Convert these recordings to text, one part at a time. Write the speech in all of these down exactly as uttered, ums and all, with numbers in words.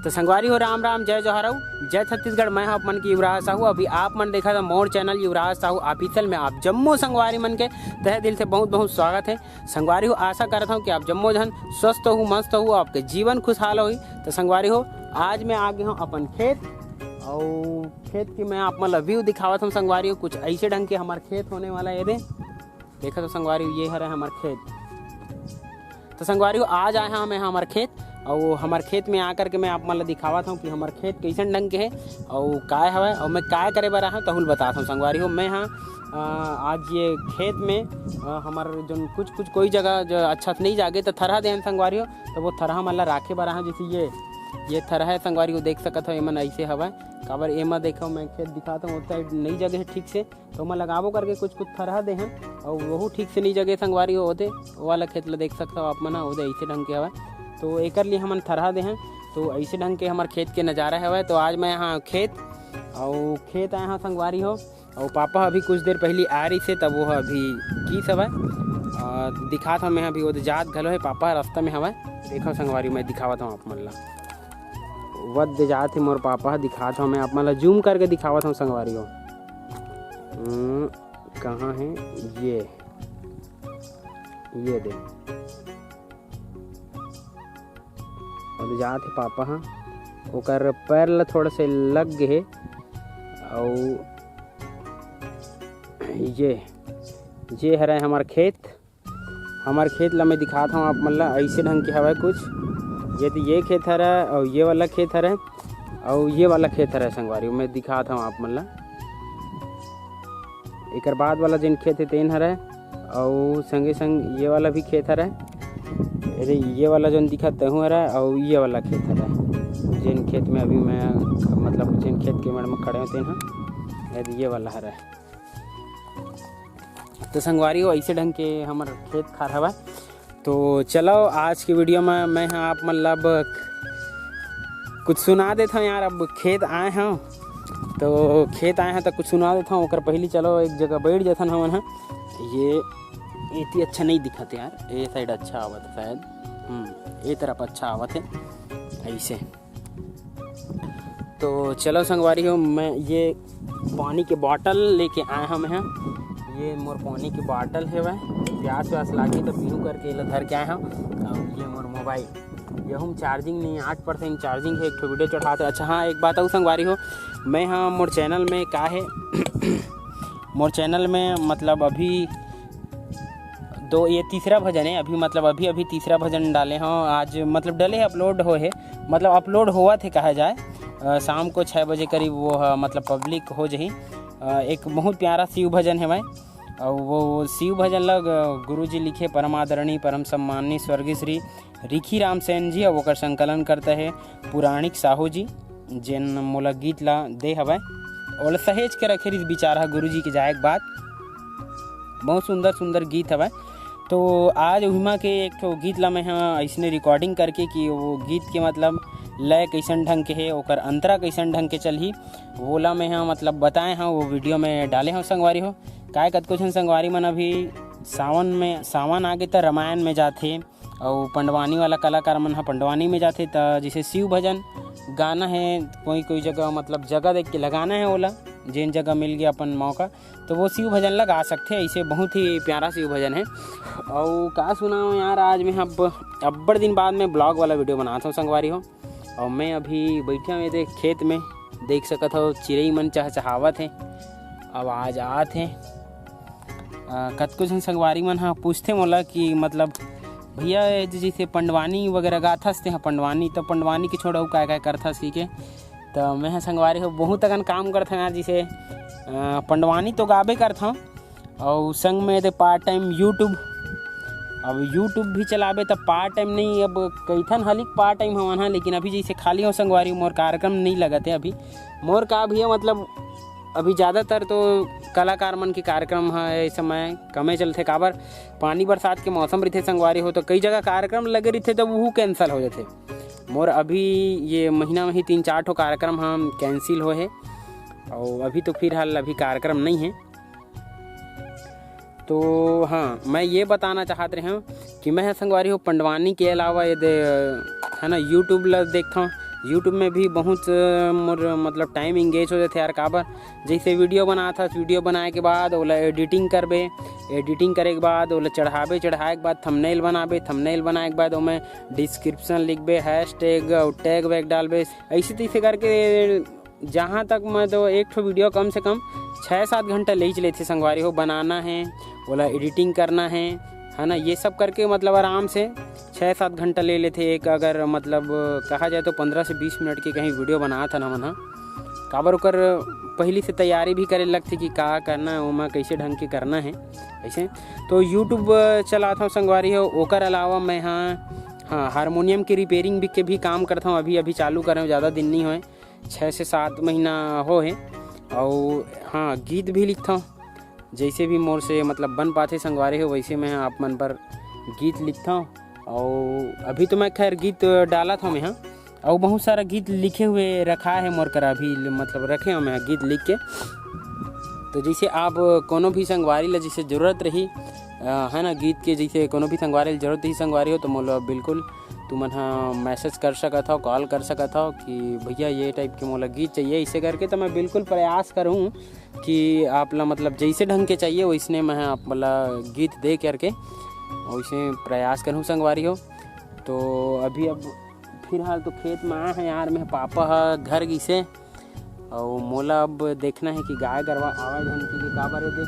तो संगवारी हो, राम राम, जय जोहार अउ जय छत्तीसगढ़। मैं हूं आप मन के युवराज साहू। अभी आप मन देखत हव मोर चैनल युवराज साहू ऑफिशियल में आप जम्मो संगवारी मन के तहे दिल से बहुत बहुत स्वागत हे। संगवारी हो, आशा करत हूं कि आप जम्मो झन स्वस्थ हो, मस्त हो, आपके जीवन खुशहाल होही। तो संगवारी हो, आज मैं आ गे हूं अपन खेत, अउ खेत की मैं आप मन ला व्यू दिखावत हूं संगवारी हो। कुछ ऐसे ढंग के हमर खेत होने वाला हे। ये दे, देखत हो संगवारी हो, ये हरे हमर खेत। तो संगवारी हो, आज आए हंव मैं हमर खेत, अउ हमर खेत में आकर के मैं आप मन ला दिखावत हूं कि हमर खेत कइसन ढंग के हे, अउ काय हवय, अउ मैं काय करे बर आए हंव, तहू ल बतात हंव संगवारी हो। मैं हा, अ, आज ये खेत में, अ, हमर जोन कुछ कुछ कोई जगह जो अच्छा से नइ जागे, तो थरहा देहन संगवारी हो, तो वो थरहा मन ला राखे बर आए हंव। जैसे ये, ये थरहा हे संगवारी हो, देख सकत हव, एमन ऐसे हवय। काबर एमा देखो, मैं खेत दिखात हंव, ओ साइड नइ जगे हे ठीक से, तो ओमा लगाबो करके कुछ कुछ थरहा दे हन, अउ वहू ठीक से नइ जगे संगवारी हो। ओदे, ओ वाला खेत ल देख सकत हव आप मन ह, ओदे ऐसे ढंग के हवय। तो एकर लिए हमन थरहा दे हन, तो ऐसे ढंग के हमर खेत के नजारा हवय। तो आज मैं यहाँ खेत, अउ खेत आए हंव संगवारी हो, अउ पापा अभी कुछ देर पहली आ रहिस हे, तब वो अभी गीस हवय। अ, दिखात हंव मैं, अभी ओदे जात घलो हे, पापा रास्ता में हवय। देखो संगवारी, मैं दिखावत हंव आप मन ला, वद दे जात हे मोर पापा ह, दिखात हंव मैं आप मन ला, जूम करके दिखावत हंव संगवारी हो। हम्म, कहाँ हे? ये, ये दे। अब जात हे पापा ह, ओकर पैर ल थोड़ा से लग गे हे। अउ ये, ये हरय हमर खेत। हमर खेत ल मैं दिखात हंव आप मन ल, ऐसे ढंग के हवय कुछ। ये तो ये खेत हरय, अउ ये वाला खेत हरय, अउ ये वाला खेत हरय संगवारी, मैं दिखात हंव आप मन ल। एकर बाद वाला जेन खेत हे तेन हरय, अउ संगे संग ये वाला भी खेत हरय। अरे, ये वाला जोन दिखत तेहू हरय, अउ ये वाला खेत हरय, जेन खेत में अभी मैं, मतलब जेन खेत के मेड़ में खड़े हंव तेन ह, ये वाला हरय। तो संगवारी हो, ऐसे ढंग के हमर खेत खार हवय। तो चलो, आज के वीडियो में मैं ह आप मन ला अब कुछ सुना देत हंव यार। अब खेत आए हंव, तो खेत आए हंव तो कुछ सुना देत हंव। ओकर पहली चलो एक जगह बैठ जाथन हमन ह। ये एती अच्छा नहीं दिखत यार, ये साइड अच्छा आवत हे शायद। हम्म, ये तरफ अच्छा आवत हे। ऐसे तो चलो संगवारी हो, मैं ये पानी के बॉटल लेके आए हंव मैं ह। ये मोर पानी के बॉटल हेवय, प्यास व्यास लागे तो पीहूं करके एला धर के आए हंव। अउ ये मोर मोबाइल, यहू में चार्जिंग नहीं, आठ परसेंट चार्जिंग हे। एक ठो वीडियो चढ़ात हे। अच्छा हाँ, एक बात अउ संगवारी हो, मैं ह मोर चैनल में का हे मोर चैनल में मतलब अभी दो, ये तीसरा भजन हे अभी, मतलब अभी अभी तीसरा भजन डाले हंव आज, मतलब डले हे, अपलोड होए हे, मतलब अपलोड होवत हे कहा जाए। अ, शाम को छः बजे करीब वो ह, मतलब पब्लिक हो जही। अ, एक बहुत प्यारा शिव भजन हेवय, अउ वो शिव भजन ल ग-, गुरुजी लिखे, परम आदरणीय, परम सम्माननीय स्वर्गीय श्री रिखी राम सेन जी, अउ ओकर संकलन करता हे पुराणिक साहू जी, जेन मोला गीत ला दे हवय, ओला सहेज के रखे रिहिस बिचारा ह गुरुजी के जाए के बाद। बहुत सुंदर सुंदर गीत हवय। तो आज उहिमा के एक ठो गीत ला मैं ह अइसने रिकॉर्डिंग करके कि वो गीत के मतलब लय कइसन ढंग के हे, ओकर अंतरा कइसन ढंग के चलही, वोला मैं ह मतलब बताए हंव, वो वीडियो में डाले हंव संगवारी हो। काय कतको झन संगवारी मन अभी सावन में, सावन आगे त रामायण में जाथे, अउ पंडवानी वाला कलाकार मन ह पंडवानी में जाथे, त जइसे शिव भजन गाना हे, कोई कोई जगह मतलब जगह देख के लगाना हे ओला, जेन जगह मिल गया अपन मौका, तो वो शिव भजन ला गा सकथे। ऐसे बहुत ही प्यारा शिव भजन हे। अउ का सुनाओ यार, आज मैं अब अब्बड़ दिन बाद में ब्लॉग वाला वीडियो बनात हंव संगवारी हो। अउ मैं अभी बैठे हंव एदे खेत में, देख सकत हव चिरई मन चहचहावत हे, आवाज आत हे। अ, कतको झन संगवारी मन ह पूछथे मोला कि मतलब, "भैया, ये जे जइसे पंडवानी वगैरह गाथस तेहा पंडवानी, त पंडवानी के छोड़ अउ काय काय करथस?" कहिके। त मैं ह संगवारी हो बहुत अकन काम करथंव यार, जइसे, अ, पंडवानी तो गाबे करथंव, अउ संग में एदे पार्ट टाइम YouTube। अब YouTube भी चलाबे त पार्ट टाइम नहीं, अब कइथन हलिक पार्ट टाइम हवन ह, लेकिन अभी जइसे खाली हंव संगवारी, मोर कार्यक्रम नहीं लगत हे अभी। मोर का भैया, मतलब अभी ज़्यादातर तो कलाकार मन के कार्यक्रम ह ए समय कमे चलथे, काबर पानी बरसात के मौसम रहिथे संगवारी हो, तो कई जगह कार्यक्रम लगे रहिथे, तब वहू कैंसिल हो जाथे। मोर अभी ये महीना में ही तीन चार ठो कार्यक्रम ह कैंसिल होए हे, अउ अभी तो फिलहाल अभी कार्यक्रम नहीं हे। तो हाँ, मैं ये बताना चाहत रहे हंव कि मैं ह संगवारी हो पंडवानी के अलावा ये दे, है ना, YouTube ला देखथंव, YouTube में भी बहुत, अ, मोर मतलब टाइम एंगेज हो जाथे यार। काबर, जैसे वीडियो बनात हस, वीडियो बनाए के बाद ओला एडिटिंग करबे, एडिटिंग करे के बाद ओला चढ़ाबे, चढ़ाए के बाद थंबनेल बनाबे, थंबनेल बनाए के बाद ओमे डिस्क्रिप्शन लिखबे, हैश टैग अउ टैग वैग डालबे। ऐसे तैसे करके जहाँ तक मैं तो एक ठो वीडियो कम से कम छः सात घंटा ले ही लेथे संगवारी हो। बनाना है, ओला एडिटिंग करना है, है ना, ये सब करके मतलब आराम से छः सात घंटा ले लेथे एक, अगर मतलब कहा जाए तो पन्द्रह से बीस मिनट के कहीं वीडियो बनात हन हमन ह। काबर ओकर पहली से तैयारी भी करे लगथे कि का करना है, ओमा कैसे ढंग के करना है। ऐसे तो YouTube चलात हूँ संगवारी हो। ओकर अलावा मैं हाँ, हाँ, हारमोनियम के रिपेयरिंग भी के भी काम करता हूँ। अभी अभी चालू करे हूँ, ज़्यादा दिन नहीं होए, छः से सात महीना हो है। और हाँ, गीत भी लिखता हूँ, जैसे भी मोर से मतलब बन पाथे संगवारी हो, वैसे मैं आप मन पर गीत लिखता हूँ। और अभी तो मैं खैर गीत डालत हूँ मैं, हाँ, और बहुत सारा गीत लिखे हुए रखा है मोर करा, अभी मतलब रखे हूँ मैं गीत लिख के। तो जैसे आप कोनो भी संगवारी ला जैसे ज़रूरत रही, अ, है ना, गीत के, जैसे कोनो भी संगवारी ला जरूरत रही संगवारी हो, तो मोला बिल्कुल तुमन ह मैसेज कर सकत हव, कॉल कर सकत हव कि भैया ये टाइप के मोला गीत चाहिए, इसे करके तो मैं बिल्कुल प्रयास करूँ कि आप ला मतलब जैसे ढंग के चाहिए वैसने मैं आप मोला गीत दे करके वैसे प्रयास करूँ संगवारी हो। तो अभी अब फिलहाल तो खेत में आए हैं यार, मैं पापा ह घर गिसे, अउ मोला अब देखना है कि गाय गरवा आवे धन की काबर ये दे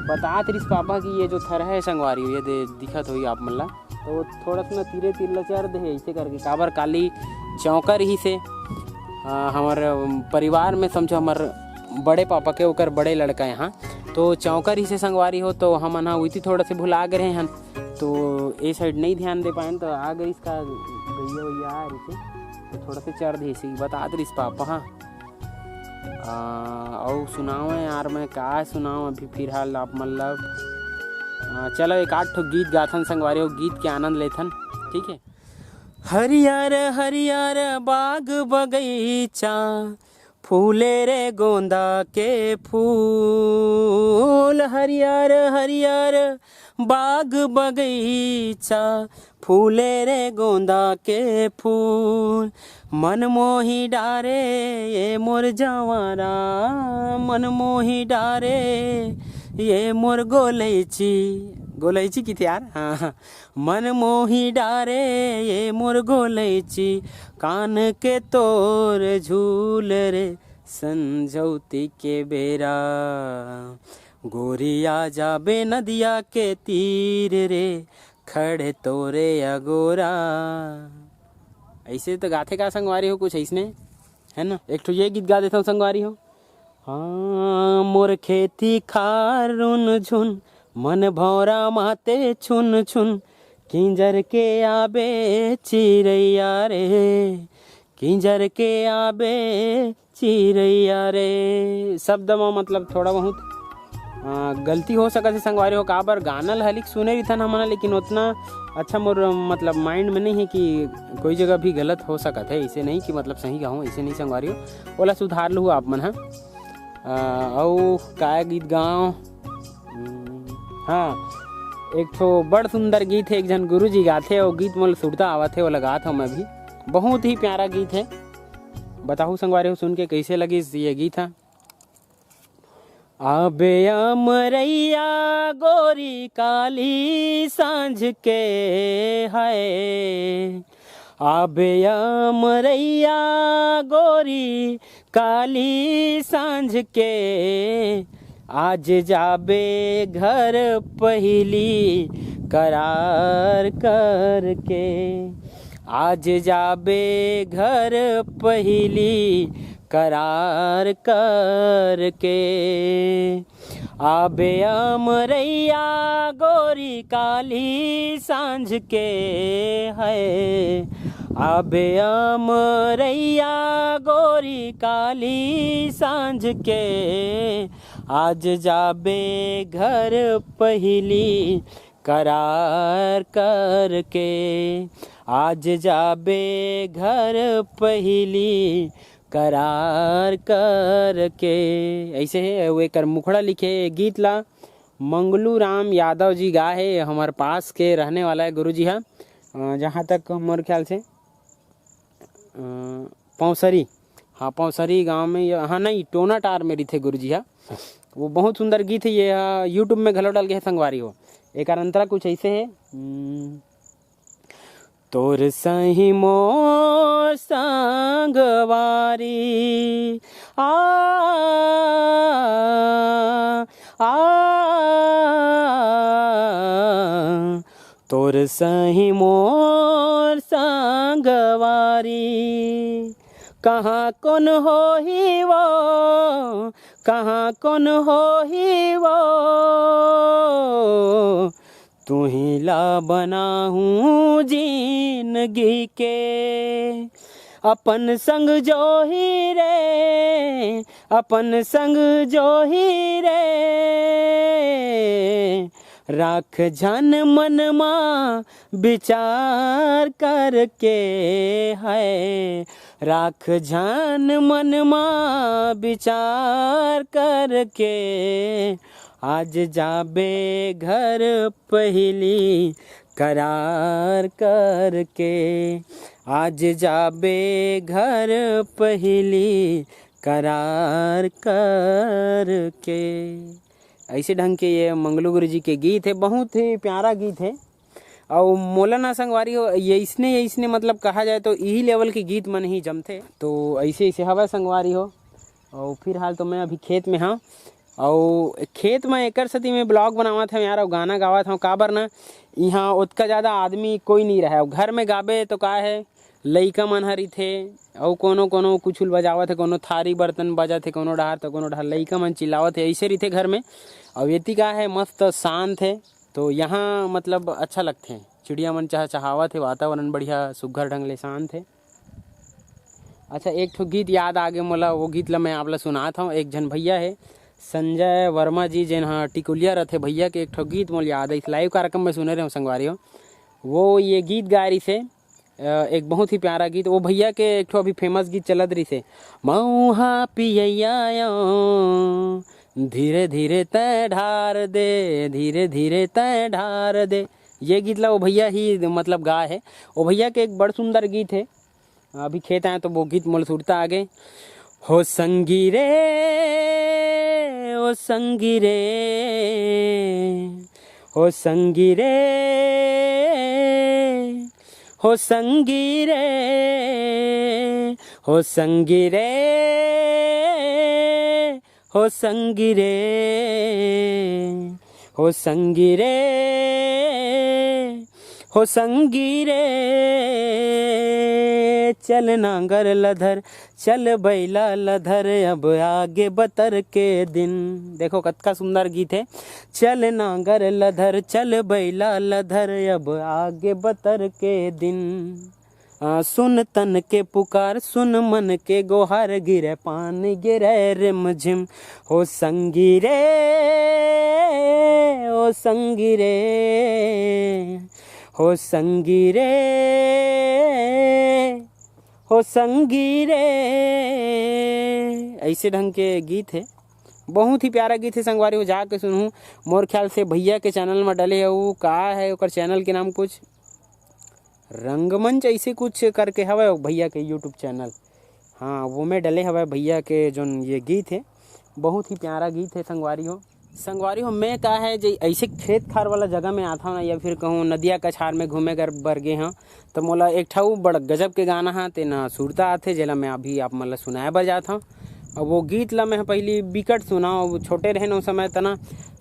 बतात रिस पापा कि ये जो थर है संगवारी हो, ये दे दिखत होई आप मन ला, तो थोड़ा सा ना तीरे तीर ला चर दे है, इसे करके काबर काली चौका रही से, आ, हमर परिवार में समझो हमर बड़े पापा के ओकर बड़े लड़का यहाँ तो चौका रही से संगवारी हो, तो हमन ह उइती थोड़ा से भुला गए हन, तो ए साइड नहीं ध्यान दे पाएन, तो आ गई इसका गैया वैया आ रही से, तो थोड़ा से चर दे इसे बतात रिस पापा। हाँ, आ, अउ सुनाओ यार, मैं का सुनाओ अभी फिलहाल आप मतलब। आ, चलो एक आध ठो गीत गाथन संगवारी हो, गीत के आनंद लेथन, ठीक है। हरियर हरियर बाग बगीचा, फूले रे गोंदा के फूल। हरियर हरियर बाग बगीचा, फूले रे गोंदा के फूल। मन मोही डारे ये मोर जवारा, मन मोही डारे ये मोर गोलैची। गोलैची किथे यार? हाँ, हाँ। मन मोही डारे ये मोर गोलैची, कान के तोर झूल रे संझौती के बेरा। गोरिया जाबे नदिया के तीर रे, खड़े तोरे अगोरा। ऐसे तो गाथे का संगवारी हो, कुछ ऐसने, है ना। एक ठो ये गीत गा देता हूँ संगवारी हो। हाँ, मोर खेती खार रुन झुन, मन भौरा माते छुन छुन, किंजर के आबे चिरैया रे, किंजर के आबे चिरैया रे। शब्द में मतलब थोड़ा बहुत, आ, गलती हो सकत है संगवारी हो, काबर गाना ल हलिक सुने रहिथन हमन, लेकिन उतना अच्छा मोर मतलब माइंड में नहीं है कि कोई जगह भी गलत हो सकत है। इसे नहीं कि मतलब सही गाऊँ, इसे नहीं संगवारी हो, ओला सुधार लूँ आप मन ह। आ, अउ काय गीत गाँव? हम्म, हाँ, एक ठो बड़ सुंदर गीत है, एक झन गुरुजी गाथे, वो गीत मोला सुरता आवत है, वो लगात हूँ मैं भी। बहुत ही प्यारा गीत है। बताहू संगवारी हो, सुन के कैसे लगिस ये गीत ह? आबे अमरैया गोरी काली सांझ के है, आबे अमरैया गोरी काली सांझ के, आज जाबे घर पहिली करार करके, आज जाबे घर पहिली करार करके। आबे अमरैया गोरी काली सांझ के है, आबे अमरैया गोरी काली सांझ के, आज जाबे घर पहिली करार करके, आज जाबे घर पहिली करार करके। ऐसे है वो एकर मुखड़ा लिखे गीत ला मंगलू राम यादव जी गा है, हमर पास के रहने वाला है गुरु जी हा। अ, जहाँ तक मोर ख्याल से, अ, पौसरी, हाँ, पौसरी गांव में ये, हाँ, नहीं, टोना टार में रिथे गुरुजी हा। वो बहुत सुंदर गीत है, ये हा YouTube में घलो डल गए हे संगवारी हो। एकर अंतरा कुछ ऐसे है, हम्म, तोर सही मोर संगवारी, आ, आ, तोर सही मोर संगवारी, कहाँ कोन होही वो, कहाँ कोन होही वो, तुही ला बनाहूँ जिनगी के अपन संग जोही रे, अपन संग जोही रे। राख झन मन मा विचार करके है, राख झन मन मा विचार करके। आज जाबे घर पहिली करार करके, आज जाबे घर पहिली करार करके। ऐसे ढंग के ये मंगलू गुरु जी के गीत है, बहुत ही प्यारा गीत है। अउ मोला ना संगवारी हो, ये इसने, ये इसने मतलब कहा जाए तो इही level के गीत मन ही जमथे। तो ऐसे, ऐसे हवय संगवारी हो। अउ फिलहाल तो मैं अभी खेत में हंव, अउ खेत में एकर सेती मैं vlog बनावत हंव यार, अउ गाना गावत हंव। काबर ना, इहाँ ओतका ज़्यादा आदमी कोई नहीं रहे। अउ घर में गाबे तो का है, लइका मन ह रहिथे, अउ कोनो कोनो कुछुल बजावत हे, कोनो थारी बर्तन बजत हे, कोनो डहार तो कोनो डहार लइका मन चिल्लावत हे, ऐसे रहिथे घर में। अउ एती का है, मस्त शांत है, तो यहाँ मतलब अच्छा लगथे। चिड़िया मन चहचहावत हे, वातावरण बढ़िया सुग्घर ढंग ले शांत हे। अच्छा, एक ठो गीत याद आगे मोला, वो गीत ला मैं आप ला सुनात हंव। एक झन भैया हे संजय वर्मा जी, जेन ह टिकोलिया रथे, भैया के एक ठो गीत मोला याद आइस, live कार्यक्रम में सुने रहेंव संगवारी हो। वो ये गीत गाय रिहिस हे, अ, एक बहुत ही प्यारा गीत। वो भैया के एक ठो अभी famous गीत चलत रिहिस हे, मऊहा पियैया आयो, धीरे धीरे तैं ढार दे, धीरे धीरे तैं ढार दे। ये गीत ला वो भैया ही मतलब गाय हे। वो भैया के एक बड़ सुंदर गीत हे, अभी खेत आए तो वो गीत मोला सुरता आगे। हो संगी रे, ओ संगी रे, हो संगी रे, हो संगी रे, हो संगी रे, हो संगी रे, हो संगी रे, हो संगी रे। चल नांगर ल धर, चल बैला ल धर, अब आगे बतर के दिन। देखो कतका सुंदर गीत हे। चल नांगर ल धर, चल बैला ल धर, अब आगे बतर के दिन। आ, सुन तन के पुकार, सुन मन के गोहार, गिरे पानी गिरे रिमझिम। हो संगी रे, ओ संगी रे, हो संगी रे, हो संगी रे। ऐसे ढंग के गीत हे, बहुत ही प्यारा गीत हे संगवारी हो, जाके सुनहू। मोर ख्याल से भैया के channel में डले हे, वो का है ओकर channel के नाम, कुछ रंगमंच ऐसे कुछ करके हवय भैया के YouTube channel। हाँ, वो में डले हवय भैया के जोन ये गीत हे, बहुत ही प्यारा गीत हे संगवारी हो। संगवारी हो, मैं का है जे ऐसे खेत खार वाला जगह में आथव ना, या फिर कहूँ नदिया कछार में घूमे कर बर गे हंव, तो मोला एक ठा बड़ गजब के गाना हा, तेन सुरता आथे, जेला मैं अभी आप मन ला सुनाए बर जात हंव। अब वो गीत ला मैं पहिली बिकट सुनाव, छोटे रहेन ओ समय तना,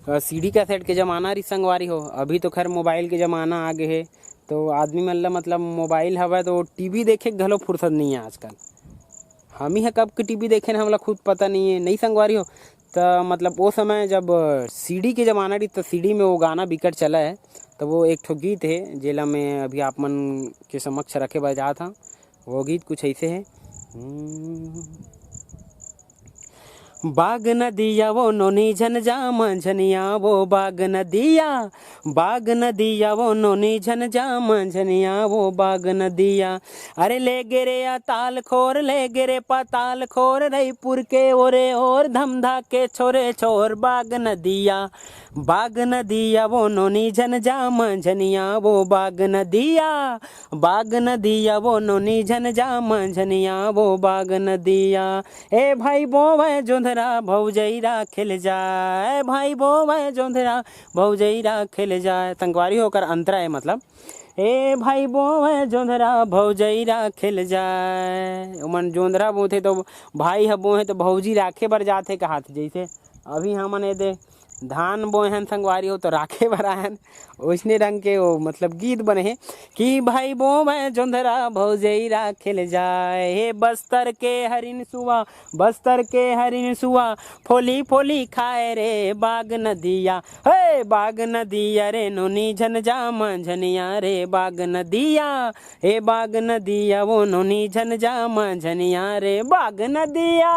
अ, CD cassette के जमाना रहिस संगवारी हो। अभी तो खैर mobile के जमाना आ गे हे, तो आदमी मन ला मतलब mobile हवय तो TV देखे के घलो फुर्सत नहीं है आजकल। हम ही ह कब के TV देखे न, हमला खुद पता नहीं है, नहीं संगवारी हो। त मतलब वो समय जब CD के जमाना रहिस, त CD में वो गाना बिकट चला है, त वो एक ठो गीत है, जेला मैं अभी आप मन के समक्ष रखे बर जात हंव। वो गीत कुछ ऐसे है। हम्म। बाग नदिया वो नोनी झन जा मंझनिया, वो बाग नदिया, बाग नदिया वो नोनी झन जा मंझनिया, वो बाग नदिया। अरे ले गे रे अताल खोर, ले गे रे पताल खोर, रईपुर के ओरे ओर धमधा के छोरे छोर। बाग नदिया, बाग नदिया वो नोनी झन जा मंझनिया, वो बाग नदिया, बाग नदिया वो नोनी झन जा मंझनिया, वो बाग नदिया। ए भाई बोवे जोंधरा भौजई राखे ले जाए, भाई बोवे जोंधरा भौजई राखे ले जाए। संगवारी हो, ओकर अंतरा है, मतलब, ए भाई बोवे जोंधरा भौजई राखे ले जाए। ओमन जोंधरा बोथे तो भाई ह बोहे तो भौजी राखे बर जाथे कहाथे। जैसे अभी हमन ए दे धान बोए हन संगवारी हो, तो राखे बर आए हन। ओइसने ढंग के वो, मतलब, गीत बने हे कि भाई बोवे जोंधरा भौजई राखे ले जाए, हे बस्तर के हरिन सुआ, बस्तर के हरिन सुआ, फोली फोली खाए रे बाग नदिया, हे बाग नदिया रे नोनी झन जा मंझनिया रे बाग नदिया, हे बाग नदिया वो नोनी झन जा मंझनिया रे बाग नदिया।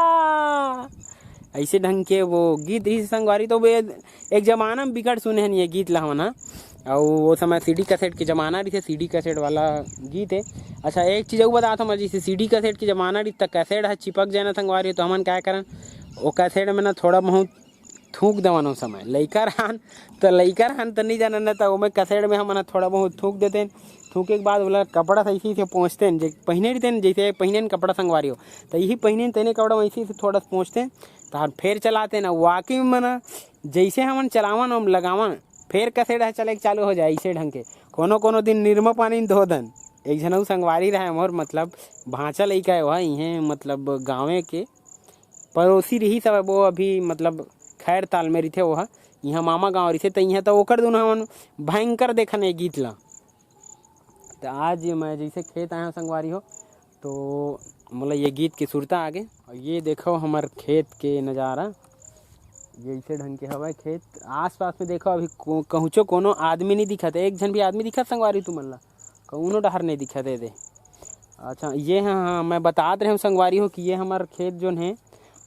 ऐसे ढंग के वो गीत रहिस संगवारी। तो वे एक जमाना में बिकट सुने हन ये गीत ला हमन ह। अउ वो समय सीडी कैसेट के जमाना रहिथे, सीडी कैसेट वाला गीत है। अच्छा, एक चीज अउ बतात हूँ मैं, जैसे सीडी कैसेट के जमाना रहिस त कैसेट ह चिपक जाए ना संगवारी, तो हमन काय करन, वो कैसेट में ना थोड़ा बहुत थूक देवन। ओ समय लइका रहन, तो लइका रहन तो नहीं जानन ना, तो ओमे कैसेट में हमन ह थोड़ा बहुत थूक देतेन। थूके के बाद ओला कपड़ा से ऐसे ऐसे पोंछतेन, जे पहिने रहितेन, जैसे पहिने न कपड़ा संगवारी हो, तो यही पहिने न तेने कपड़ा में ऐसे ऐसे थोड़ा सा पोंछतेन, तहन फेर चलातेन। वाकई में ना, जैसे हमन चलावन, हम लगावन, फेर कैसेट ह चले के चालू हो जाए। ऐसे ढंग के कोनो कोनो दिन निरमा पानी में धो दन। एक झन अउ संगवारी रहे मोर, मतलब, भांचा लइका है वह, इहें, मतलब, गाँवे के पड़ोसी रहिस हवय, वो अभी, मतलब, खैर ताल में रहिथे, वो ह इहाँ मामा गाँव रहिथे, त इहाँ त ओकर दुनो हमन भयंकर देखन ये गीत ला। त आज मैं जैसे खेत आया हूँ संगवारी हो, तो मोला ये गीत के सुरता आ गे। और ये देखो हमर खेत के नज़ारा, ये ऐसे ढंग के हवय खेत। आसपास में देखो, अभी को-, कहूँचो कोनो आदमी नहीं दिखत, एक झन भी आदमी दिखत संगवारी तुमन ला? कौनो डहर नहीं दिखत हे दे। अच्छा, ये ह, हाँ, मैं बतात रहे हूँ संगवारी हो कि ये हमर खेत जोन है,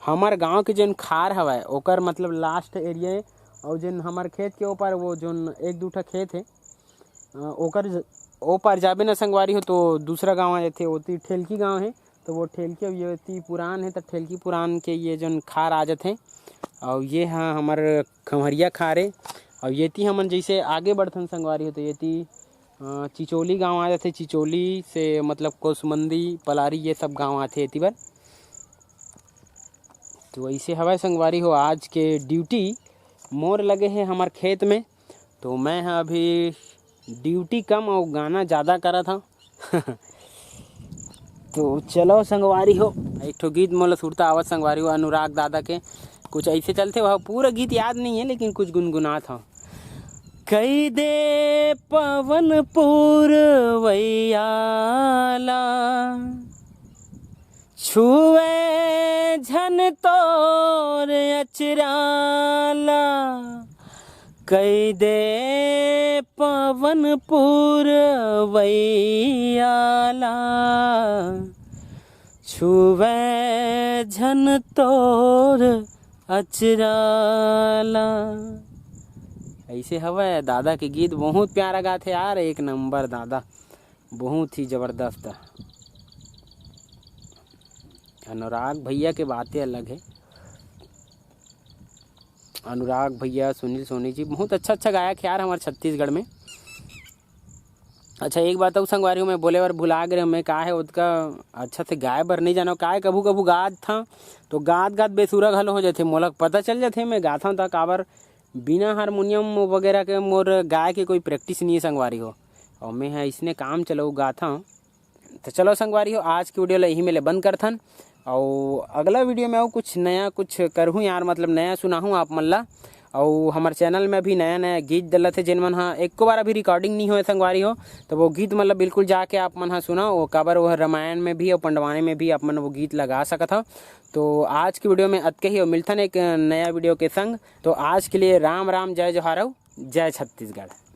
हमर गांव के जोन खार हवय, ओकर, मतलब, लास्ट एरिया है। और जोन हमर खेत के ऊपर वो जोन एक दू ठा खेत है, अ, ओकर ज-, ओ पार जाबे ना संगवारी हो, तो दूसरा गांव आ जाथे, ओती ठेलकी गांव है। तो वो ठेलकी, अब ये ती पुरान है, तो ठेलकी पुरान के ये जोन खार आ जाथे। और ये ह हमर खम्हरिया खार है। और ये ती हमन जैसे आगे बढ़थन संगवारी हो, तो ये ती, अ, चिचोली गांव आ जाथे। चिचोली से, मतलब, कोसमंदी, पलारी, ये सब गांव आथे एती बर। तो ऐसे हवय संगवारी हो, आज के ड्यूटी मोर लगे है हमर खेत में। तो मैं ह अभी ड्यूटी कम और गाना ज़्यादा करत हूँ। तो चलो संगवारी हो, एक ठो गीत मोला सुरता आवत संगवारी हो, अनुराग दादा के। कुछ ऐसे चलथे, वह पूरा गीत याद नहीं है, लेकिन कुछ गुनगुनात हूँ। कई दे पवन पुरवैयाला, छुए झन तोर अचराला। कई दे पवन पुरवैयाला, छुवे झन तोर अचराला। ऐसे हवय, दादा के गीत बहुत प्यारा गाथे यार, एक नंबर दादा, बहुत ही जबरदस्त। अनुराग भैया के बातें अलग है। अनुराग भैया, सुनील सोनी जी, बहुत अच्छा अच्छा गायक है यार हमारे छत्तीसगढ़ में। अच्छा, एक बात अउ संगवारी हो, मैं बोले बर भुला गे रहेंव, मैं का है ओतका अच्छा से गाए बर नहीं जानव, का है कभू कभू गात हंव तो गात गात बेसुरा घलो हो जाथे, मोला पता चल जाथे मैं गाथंव त, काबर बिना हारमोनियम वगैरह के मोर गाए के कोई प्रैक्टिस नहीं है संगवारी हो। और मैं ह इसने काम चलाऊ गाथंव। तो चलो संगवारी हो, आज की वीडियो ला यही में ले बंद करथन। और अगला वीडियो में अउ कुछ नया कुछ करहूँ यार, मतलब नया सुनाहूँ आप मन ला। और हमारे चैनल में भी नया नया गीत डलत है, जिन मन हा एको बार अभी रिकॉर्डिंग नहीं होए संगवारी हो, तो वो गीत मतलब बिल्कुल जाके आप मन हा सुनाओ। वो काबर वो रामायण में भी और पंडवानी में भी आप मन वो गीत लगा सकत हो। तो आज की वीडियो में अतके ही, और मिलथन एक नया वीडियो के संग। तो आज के लिए राम राम, जय जोहार, जय छत्तीसगढ़।